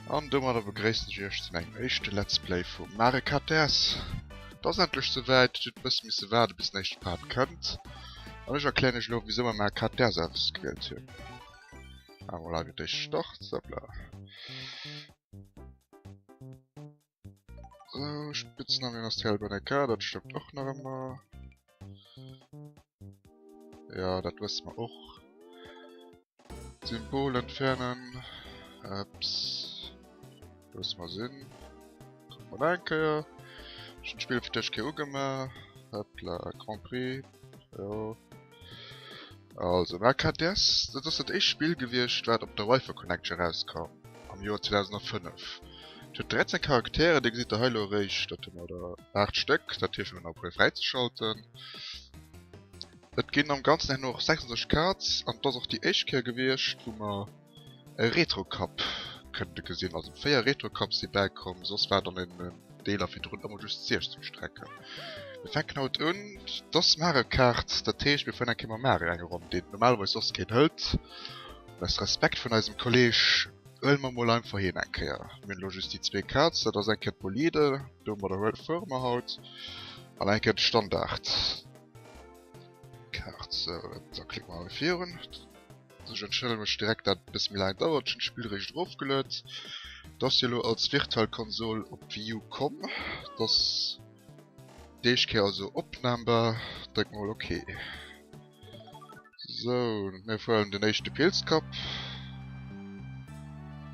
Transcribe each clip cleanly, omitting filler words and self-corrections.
An domadder begréissen ech iech zu mengem éischte Let's Play vu Mario Kart DS. Et ass endlech souwäit, et huet e bësse misse waarde bis den éischte Part kënnt. An ech erklären iech elo wisou mer Mario Kart DS ausgewielt hunn. Ah voilà, fir d'éischt Start, hoppla. Sou, Spitznammen ass TLBNK, dat stëmmt och nach ëmmer. Jo, dat wësse mer och. Symbol entfernen. Ups. Loosse mer sinn. Kucke mer nach eng Kéier. Ech hunn d'Spill fir d'éischt Kéier ugemaach. Hopla, Grand Prix. Jo. Also, Mario Kart DS, dat ass dat éischt Spill gewiescht, wat op der Wi-Fi Connection erauskoum, am Joer 2005. Et huet 13 Charakteren, déi gesitt der hei elo eréischt. Dat hu mer der 8 Stéck, dat heescht, mir hunn nach e puer fräizeschalten. Et ginn am Ganzen herno och 66 Cards an et ass och déi éischt Kéier gewiescht, wou mer e Retro Cup kënnte gesinn. Also 4 Retro Cups si bäikomm, soss war et an den Deeler virdrun ëmmer just 16 Strecken. Mir fänken haut un, et ass Mario Kart, dat heescht mir fueren eng Kéier mam Mario eng Ronn, deen normalerweis soss keen hëlt. An aus Respekt vun eisem Kolleg huele mer mol einfach hien eng Kéier. Mir hunn elo just déi zwee Cards, dat ass eng Kéier d'Bolide, domadder fuere mer haut, an eng Kéier de Standard. Kaart. Sou, da klicke mer hei virun. Ech entschëllege mech direkt, dat et e bësse méi laang dauert. Ech hunn d'Spill eréischt erofgeluet. Et ass jo elo als virtuell Konsol op d'Wii U komm. Et ass déi éischt Kéier also opnambar. Drécke mer mol OK. Sou, mir fueren den éischte Pilzkapp.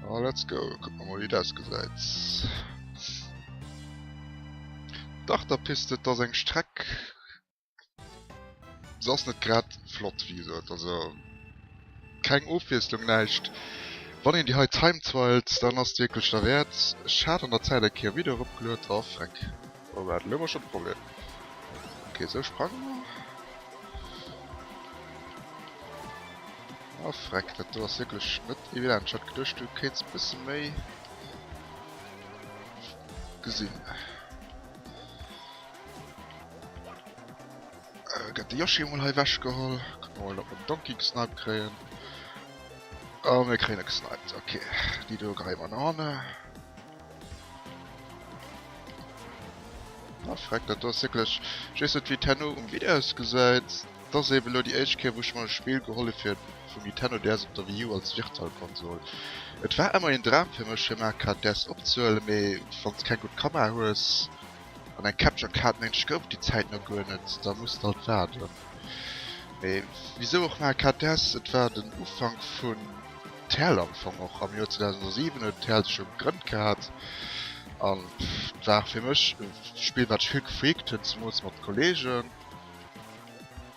A let's go. Kucke mer mol, wéi et ausgesäit. D'Achterpiste, et ass eng Streck. Se ass net grad flott wéi gesot, also keng Ofwiesslung, näischt. Wann een déi hei Time Trials, dann ass et wierklech derwäert. Ech hat an der Zäit eng Kéier Video eropgeluet, oh freck, oh waart, elo hu mer schonn e Problem. Ok, esou sprange mer. Oh freck, dat do ass wierklech net evident. Ech hat geduecht du kéints e bësse méi gesinn. Gëtt de Yoshi emol hei wech geholl. Kucke mer mol ob mer den Donkey gesniped kréien. Oh mir kréien e gesniped. Ok, déi do geheie mer no hanne. Ah freck, dat do ass wierklech... Ech weess net wéi et herno um Video ausgesäit. Et ass eben elo déi éischt Kéier wou ech mer e Spill geholl hu fir vum Nintendo DS op der Wii U als virtuell Konsol. Et war ëmmer een Dram fir mech fir Mario Kart DS opzehuelen, mee wanns de keng gutt Kamera hues, An eng Capture Card mengt ech gouf et déi Zäit nach guer net, da muss de halt waarden. Mee wisou och Mario Kart DS? Et war den Ufank vun TL am Fong och. Am Joer 2007 huet TL sech jo gegrënnt gehat an et war fir mech e Spill wat ech vill gefreakt hunn, zemools mat Kollegen.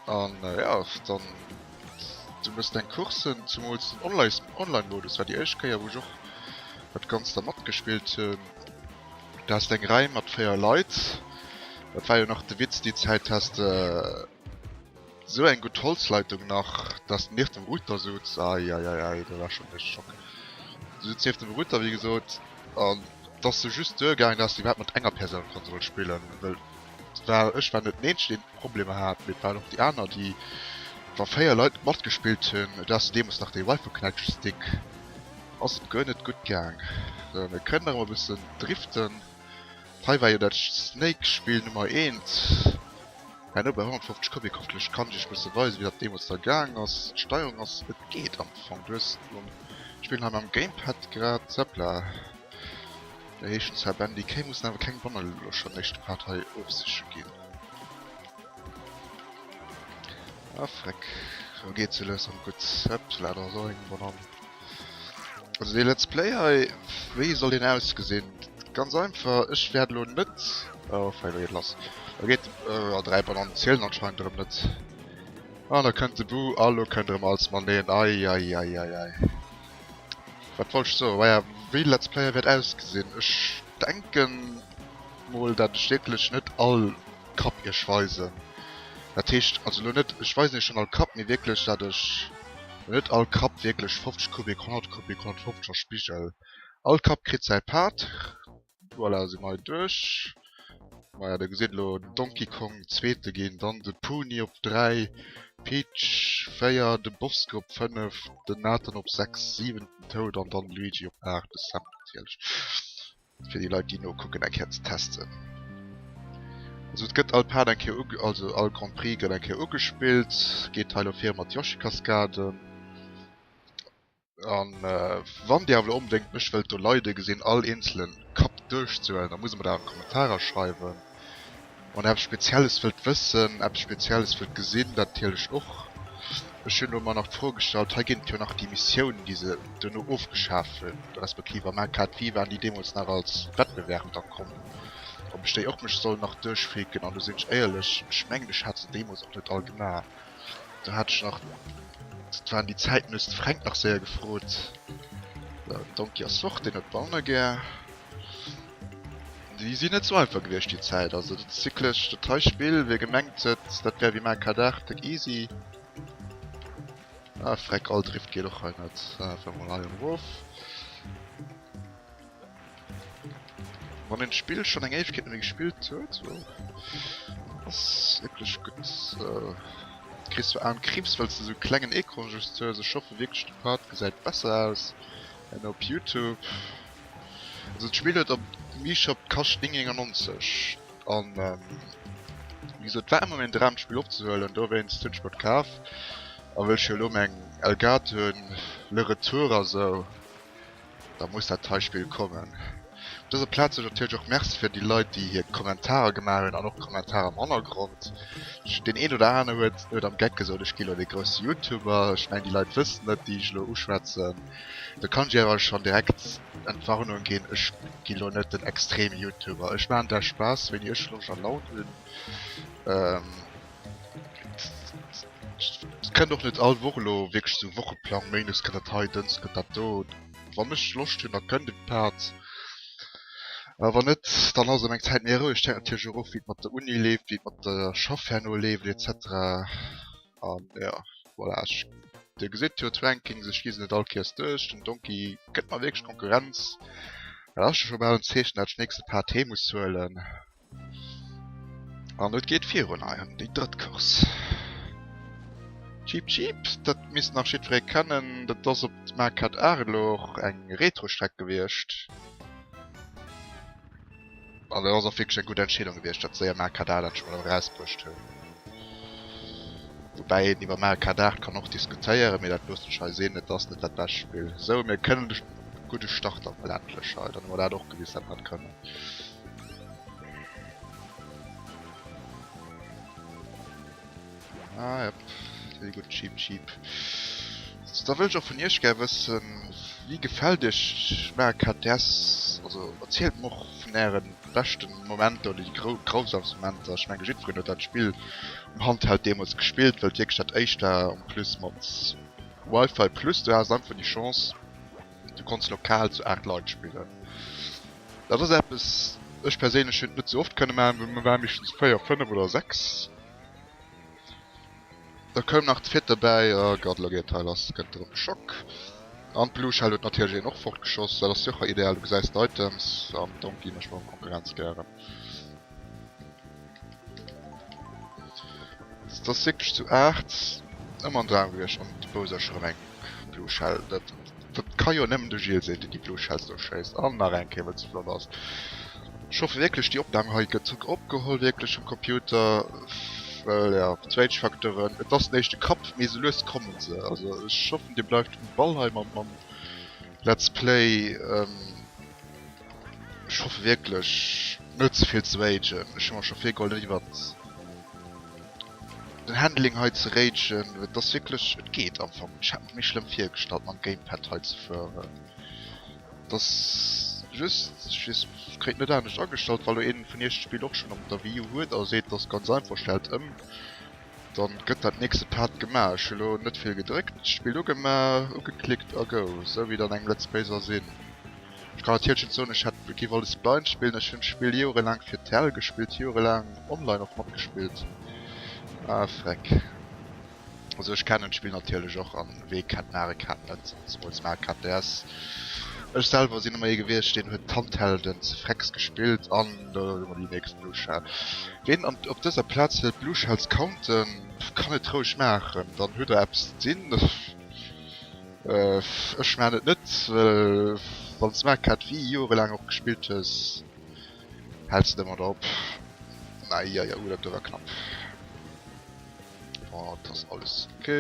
An jo, dann du mëss deng Courssen, zemools den Online Modus war déi éischt Kéier wou ech och dat Ganzt da matgespillt hunn. Du has eng Rei mat 4 Leit. Dat war jo nach de Witz déi Zäit, has de sou eng gutt Holzleitung nach, dass de nieft dem Router sutz. Eieiei, dat war schon echt Schock. Du sutz nieft dem Router wéi gesot an et ass sou just duergaangen, dass de iwwerhaapt mat enger Persoun Konsol spillen, well war ech war net den eenzegen deen Problemer hat, mee et waren och déi aner déi wa 4 Leit matgespillt hunn, du has deemools nach dee Wifi Connection Stick. Ass et guer net gutt gaang. Sou, mir kënnen nach emol e bëssen driften. Hei war jo dat Snake Spill Nummer eent. Herno bei 150 Kubik hoffentlech kann ech iech bësse weisen wéi dat deemools da gaang ass. D'Steierung ass, et geet am Fong. Du hues um, ech spillen hei mam Gamepad grad, hoppla, do heeschen zwar Bendy Kay, mussen awer keng Banner elo schonn éischte Part hei ofsiche ginn. Ah freck, lo geet se lues an gutt. Hoppla, da ass och eng Banann. Also dee Let's Play hei, wéi soll deen ausgesinn? Ganz einfach, ech wäert elo net... Oh fei, lo geet lass. Lo geet... Oh, 3 Banannen zielen anscheinend erëm net. An da kënnt de Boo, a lo kënnt erëm alles mateneen. Ei, ei, ei, ei, ei. Wat wollt ech soen? Maja, wéi de Let's Play hei wäert ausgesinn? Ech denken mol, dat ech wierklech net all Kapp iech weisen. Dat heescht also elo net, ech weisen iech schonn all Kapp, mee wierklech, dat ech net all Kapp wierklech 50 Kubik, 100 Kubik, 150 a Spigel. All Kapp kritt säi Part. Voilà, si mer hei duerch. Maja, der gesitt elo den Donkey Kong Zweete ginn, dann de Puni op 3, Peach 4, de Bosco op 5, den Nathan op 6, 7, den Toad an dann de Luigi op 8, de Sam natierlech. Fir déi Leit déi nokucken eng Kéier ze testen. Also et gëtt all Part eng Kéier uge, also all Grand Prix gëtt eng Kéier ugespillt, geet hei elo vir mat Yoshi-Kaskaden. An wann dir awer elo onbedéngt mech wëllt do leide gesinn all eenzelen Cup duerchzehuelen, da musst der mer dat an d'Kommentarer schreiwen. Wann der eppes Spezielles wëllt wëssen, eppes Spezielles wëllt gesinn, dat natierlech och. Ech hunn elo mer nach d'Fro gestallt, hei ginn et jo nach déi Missiounen, déi se duerno ofgeschaf hunn, respektiv am Arcade Wii waren déi deemools nach als Wettbewerb da komm, ob ech déi och mech soll nach duerchfreaken. An do sinn ech éierlech, ech mengen ech hat se deemools och net all gemaach. Do hat ech nach, dat waren déi Zäiten, hues de Fränk nach séier gefrot. Sou, den Donkey ass fort, deen huet d'Banne gär. Déi sinn net sou einfach gewiescht déi Zäit. Also dat ass wierklech dat hei Spill, wie gemengt huet dat wär wéi Mario Kart 8 déck easy. Ah freck, all Drift geet och hei net. Ah, fahren wir mol hei erof. Wann een d'Spill schonn eng Éiwegkeet net méi gespillt huet, ass wierklech gutt. Kriss zwar Aen Kriibs well s de sou klengen Ecran just hues. Ech hoffe wierklech de Part gesäit besser aus en op Youtube. Also d'Spill huet op dem eShop kascht 9,99 an wéi gesot war ëmmer mäin Dram d'Spill opzehuelen, dowéinst hunn ech mer et kaf a wëll ech jo elo meng Elgato hunn, le retour a sou, da muss dat hei Spill kommen. Op dëser Plaz soen ech natierlech och Merci fir déi Leit déi hir Kommentarer gemaach hunn an och Kommentarer am Hannergrond. Deen een oder aner huet huet am Geck gesot ech gi lo dee grousse Youtuber, ech mengen déi Leit wëssen net déi ech elo uschwätzen. Do kann ech awer schon direkt Entwarnung ginn, ech ginn lo net den extreme Youtuber. Ech maachen dat aus Spaass, wéini ech Loscht a Laun hunn. Et kënnt och net all Woch elo wierklech sou Wocheplang, Méindes kënnt dat hei, Dënschdes kënnt dat do. Wann ech Loscht hunn, da kënnt e Part. A wann net, dann ass erëm eng Zäit méi roueg. Et hänkt natierlech och of wéi et mat der Uni leeft, wéi et mat der Schaff herno leeft et cetera. An jo, voilà, ech, dir gesitt jo d'Rankings, ech gi se net all Kéiers duerch. Den Donkey gëtt mer wierklech Konkurrenz. Dat ass jo scho bal en Zeechen, dat ech nächste Part hee muss huelen. An et geet virun hei an déi drëtt Course. Cheep Cheep, dat misst nach jiddweree kennen, dat ass op d'Mario Kart 8 elo och eng Retro-Streck gewiescht. An dat ass och wierklech eng gutt Entscheedung gewiescht, datt se Mario Kart 8 endlech mol erausbruecht hunn. Woubäi een iwwer Mario Kart 8 kann och diskutéieren, mee dat loossen ech hei sinn, et ass net dat bescht Spill. Sou, mir kënnen de gudde Start dann mol endlech hei, dann hu mer dat och gewisen, dat mer dat kënnen. Ah, yep. Déi gutt Cheep Cheep. Da wëll ech och vun iech gär wëssen, wéi gefält iech Mario Kart DS? Also erzielt mer och vun ären beschten Momenter oder déi grausamst Momenter. Ech menge jiddwereen huet dat Spill um Handheld deemools gespillt, well et wierklech dat éischt war en plus mat Wi-Fi plus. Du haas einfach déi Chance, du konns lokal zu 8 Leit spillen. Dat ass eppes, ech perséinlech hunn et net sou oft kënne maachen, well mir ware meeschtens 4, 5 oder 6. Da koum nach d'Fete derbäi, oh Gott, elo geet et hei lass, kënnt erëm de Schock. An d'Blue Shell huet natierlech een och fortgeschoss, dat ass sécher ideal, du gesäis d'Items an d'Donkey mécht mer Konkurrenz gären. Dat ass wierklech zu 8 ëmmer en Dram gewiescht an de Bowser ass scho rëm eng Blue Shell, dat Dat ka jo nëmmen de Gilles sinn, deen déi Blue Shells do schéisst. An nach eng Kéier, well se flott ass. Ech hoffe wierklech, déi Opnam hei gëtt opgeholl wierklech vum Computer, well jo, Rage-Facteuren, et ass den éischte Cup, mee sou lues kommen se. Also ech hoffen, dir bleift um Ball hei mam mam Let's Play. Ech hoffe wierklech net ze vill ze ragen. Ech hu mer scho virgeholl, net iwwert den Handling hei ze ragen, et ass wierklech, et geet am Fong. Ech hat mer méi schlëmm virgestallt mam Gamepad hei ze fueren. Et ass just, ech weess, ech kréien et net anescht agestallt, wa lo een vun iech d'Spill och schonn op der Wii U huet a seet, et ass ganz einfach, stellt ëm, dann gëtt dat nächste Part gemaach. Ech hu lo net vill gedréckt, d'Spill ugemaach, ugeklickt a go, esou wéi et an engem Let's Play soll sinn. Ech kann natierlech net soen, ech hätt géif alles blind spillen. Ech hunn d'Spill joerelaang fir d'TEL gespillt, joerelaang online och matgespillt. Ah freck. Also ech kennen d'Spill natierlech och an wee kennt Mario Kart net, zemools Mario Kart DS. Ech selwer sinn ëmmer ee gewiescht, deen huet d'Handhelden ze frecks gespillt an do hu mer déi nächst Blue Shell. Ween an op dëser Plaz wëllt Blue Shells counten, kann et roueg maachen, dann huet der eppes ze dinn. Ech maan et net, well wann s Mario Kart Wii joerelaang och gespillt hues, häls de dermat op. Eieiei, uh dat do war knapp. Bon, et ass alles ok.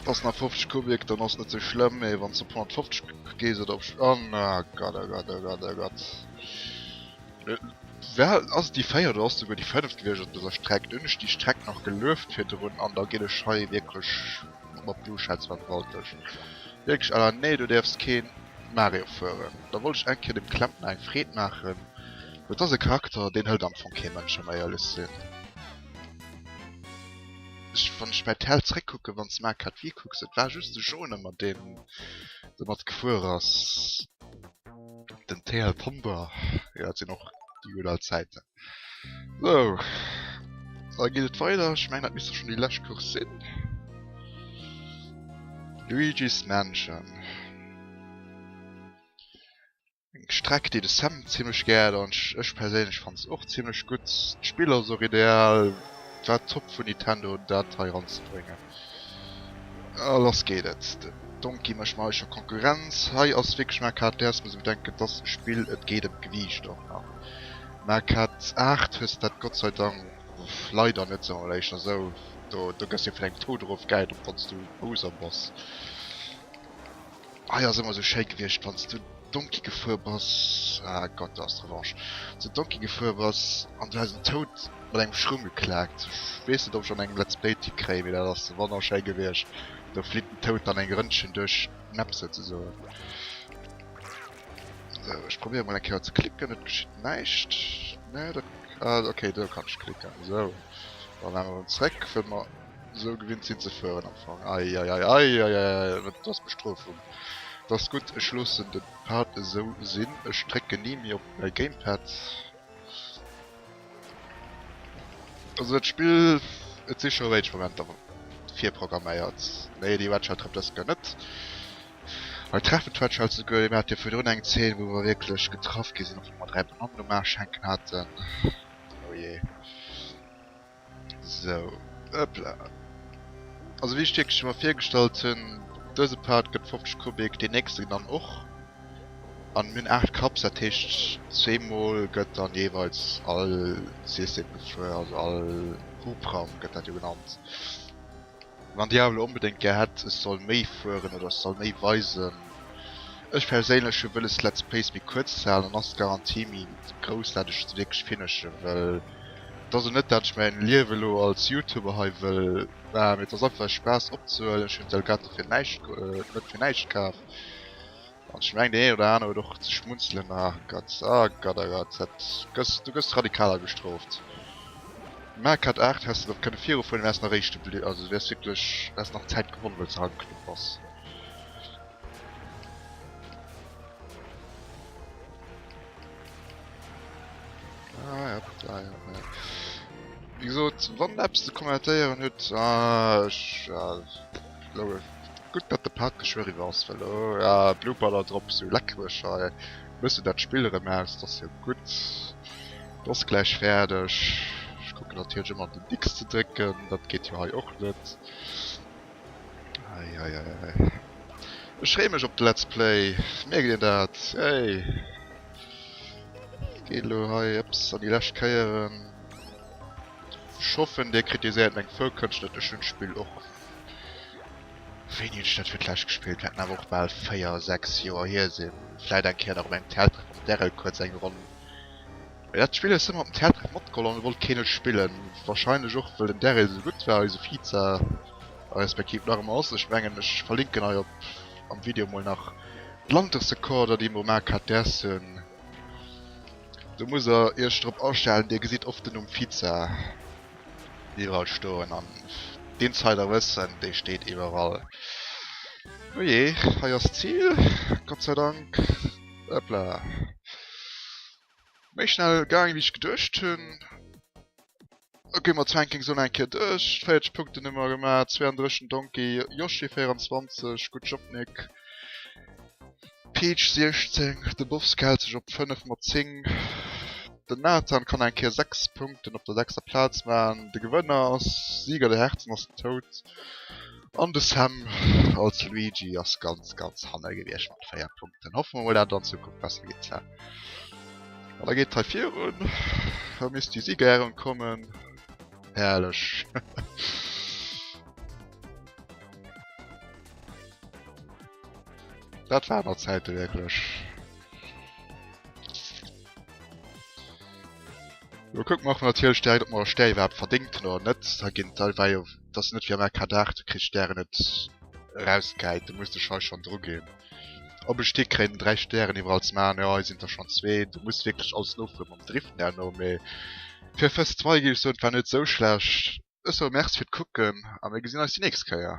Ass nach 50 Kubik, dann ass net sou schlëmm, mee wann s op 150 gees oder op, oh Gott, oh Gott, oh Gott, oh Gott. War, ass et déi véiert oder ass et souguer déi fënneft gewiescht op dëser Streck? Do hunn ech déi Streck nach gelueft virdrun an da ginn ech hei wierklech mat Blue Shells vergewaltegt. Wierklech, Alter, nee, du däerfs keen Mario fueren. Da wollt ech eng Kéier dem Klempner eng Freed maachen, well et ass e Charakter, deen hëlt am Fong kee Mënsch, wa mer éierlech sinn. Ech, wann ech mäi Tel zréckkucken, wann s de Mario Kart Wii kucks, et war just de Jaune, mat deem domat gefuer ass. Den TL Tomber, jo dat sinn och déi gutt al Zäiten. Sou, da geet et weider. Ech mengen dat misst da schonn déi lescht Course sinn. Luigi's Mansion. Eng Streck déi de Sam zimmlech gär huet an ech perséinlech fannen se och zimmlech gutt. D'Spill ass och ideal, war top vun Nintendo dat hei eranzebréngen. A lass geet et. Den Donkey mécht mer hei scho Konkurrenz. Hei ass wierklech Mario Kart DS, muss ee bedenken, et ass e Spill, et geet ëm d'Gewiicht och nach. Mario Kart 8 hues dat Gott sei Dank leider net, soe mer mol éischter esou. Do do gëss jo vun engem Toad erofgehäit, och wann s du Bowser bass. Hei ass ëmmer esou schéi gewiescht wanns du Donkey gefuer bass, ah Gott do ass d'Revanche, wanns du Donkey gefuer bass an du häss en Toad mat engem Schrumm geklaakt. Ech weess net ob ech an engem Let's Play Tipp kréien, mee dat ass wonnerschéi gewiescht. Do flitt den Toad dann eng Rëndchen duerch d'Map souzesoen. Sou, ech probéiere mol eng Kéier ze klicken, et geschitt näischt. Nee dat, ah ok do kann ech klicken. Sou, da maache mer erëm zréck, wëll mer Sou gewinnt sinn ze fueren am Fong. Eieieiei, dat ass Bestrofung. Dat ass gutt, ech loossen de Part esou sinn. Ech drécken ni méi op mäi Gamepad. Also dat Spill, et si scho Rage-Momenter virprogramméiert. Nee, déi Red Shell trëfft dës Kéier net. Hei treffen d'Red Shells souguer. Mir hate jo virdrun eng Zeen, wou mer wierklech getraff gi sinn, och wou mer 3 Banannen um Aarsch hänken haten. Oh jee. Sou, ëppla. Also wéi ech wierklech mer virgestallt hunn, dëse Part gëtt 50 Kubik, deen nächsten dann och. An mir hunn 8 Cups, dat heescht zweemol gëtt dann jeeweils all System gefuer, also all Hubraum gëtt dat jo genannt. Wann Diablo onbedéngt gär hätt ech soll méi fueren oder ech soll méi weisen. Ech perséinlech hu wëlles d'Let's Plays méi kuerz ze halen, dann ass d'Garantie méi grouss dat ech se wierklech finishen, well et ass elo net dat ech mäin Liewe elo als Youtuber hei wëll maachen, mee et ass einfach Spaass opzehuelen. Ech hunn d'Elgato fir näischt net fir näischt kaf an ech mengen deen een oder aner huet och ze schmunzelen. Ah Gott, ah Gott, ah Gott, dat gëss du gëss radikaler gestrooft. Mario Kart 8 häss de nach kënne virufueren, wärs nach éischte bli, also wärs wierklech, häss nach Zäit gewonnen, well s de hei am Club bass. Ah ja, ah ja, ah ja. Wéi gesot, wann der eppes ze kommentéieren hutt, ah ech, ah, lo, gutt dat de Part geschwë eriwwer ass, well elo, ah, Blooper da drop, sou leck mech hei, mëss du dat Spill erëm aus, dat ass jo gutt. Et ass gläich fäerdeg. Ech kucken natierlech ëmmer den X ze drécken, dat geet jo hei och net. Eieiei. Ech freeë mech op de Let's Play, mierkt een dat? Hey! Geet elo hei eppes an déi lescht Kéieren. Ech hoffen dir kritiséiert meng Fuerkënscht net, ech hunn d'Spill och Wéini hunn ech dat fir d'lescht gespillt? Wäerten awer och bal 4, 6 Joer hier sinn. Vläit eng Kéier nach op engem Theatertreff mam Daryl kuerz eng Ronn. Mee dat Spill hues de ëmmer op dem Theatertreff matgeholl an et wollt keen et spillen. Wahrscheinlech och wëll den Daryl esou gutt war, eise Viza, respektiv nach ëmmer ass. Ech mengen ech verlinken hei op am Video mol nach d'Landresrekorder déi mer um AKTS hunn. Do musst der iech drop astellen, dir gesitt oft den Numm Viza. Iwwerall stoen an d'Insider wëssen, dee steet iwwerall. Oh jee, hei ass d'Zil, Gott sei Dank. Hopla. Méi schnell gaang wéi ech geduecht hunn. Ok, mer zwanking so eng Kéier duerch. 40 Punkten hu mer gemaach, 32 den Donkey, Yoshi 24, good job Nick. Peach 16, de Bowski hält sech op 5 mat 10, den Nathan kann eng Kéier 6 Punkten op der sechster Plaz maachen, de Gewënner ass Sieger der Herzen ass den Toad an de Sam als Luigi ass ganz ganz hanne gewiescht mat 4 Punkten. Hoffe mer mol dat et an Zukunft besser geet. An da geet hei virun, da misst déi Siegerehrung kommen. Herrlech. Dat waren nach Zäite wierklech. Lo kucke mer och natierlech direkt, ob mer e Stär iwwerhaapt verdéngt hunn oder net. Da ginn da war jo, dat ass net wéi am Arcade 8, du kriss Stären net erausgehäit, du muss dech hei schonn dru ginn. Op ech déi kréien 3 Stären iwwerall ze maachen, jo hei sinn der schonn zwee, du muss wierklech alles nofhuelen mam Driften herno, mee fir First Try géif ech soen, et war net esou schlecht. Ech soe Merci fir d'Kucken a mir gesinn eis déi nächst Kéier.